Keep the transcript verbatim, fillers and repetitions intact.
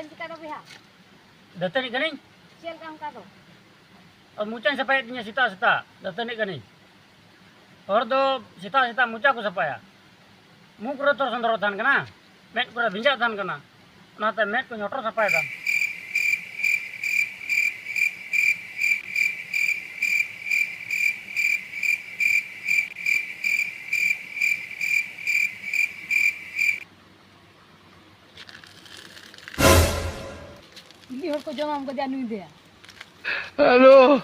ᱪᱮᱫ ᱪᱤᱠᱟᱹ ᱫᱚ ᱵᱚᱭᱦᱟ? ᱫᱟᱹᱛᱟᱹᱱᱤ ᱠᱟᱹᱱᱟᱹᱧ᱾ ᱪᱮᱫ ᱞᱮᱠᱟ ᱚᱱᱠᱟ ᱫᱚ? ᱟᱨ ᱢᱚᱪᱟᱧ ᱥᱟᱯᱷᱟᱭᱮᱫ ᱛᱤᱧᱟᱹ ᱥᱮᱛᱟᱜ ᱥᱮᱛᱟᱜ, ᱫᱟᱹᱛᱟᱹᱱᱤ ᱠᱟᱹᱱᱟᱹᱧ᱾ ᱦᱚᱲ ᱫᱚ ᱥᱮᱛᱟᱜ ᱥᱮᱛᱟᱜ ᱢᱚᱪᱟ ᱠᱚ ᱥᱟᱯᱷᱟᱭᱟ, ᱢᱩ ᱠᱚᱨᱮ ᱛᱚᱨ ᱥᱚᱸᱫᱚᱨᱚᱜ ᱛᱟᱦᱮᱱ ᱠᱟᱱᱟ, ᱢᱮᱫ ᱠᱚᱨᱮ ᱵᱷᱤᱸᱡᱟᱜ ᱛᱟᱦᱮᱱ ᱠᱟᱱᱟ, ᱚᱱᱟᱛᱮ ᱢᱮᱫ ᱠᱚᱧ ᱦᱚᱴᱚᱨ ᱥᱟᱯᱷᱟᱭᱮᱫᱟ᱾ ᱪᱤᱞᱤ ᱦᱚᱲ ᱠᱚ ᱡᱚᱢᱟᱢ ᱠᱟᱫᱮᱭᱟ ᱱᱩᱭ ᱫᱚᱭᱟ? ᱦᱮᱞᱳ᱾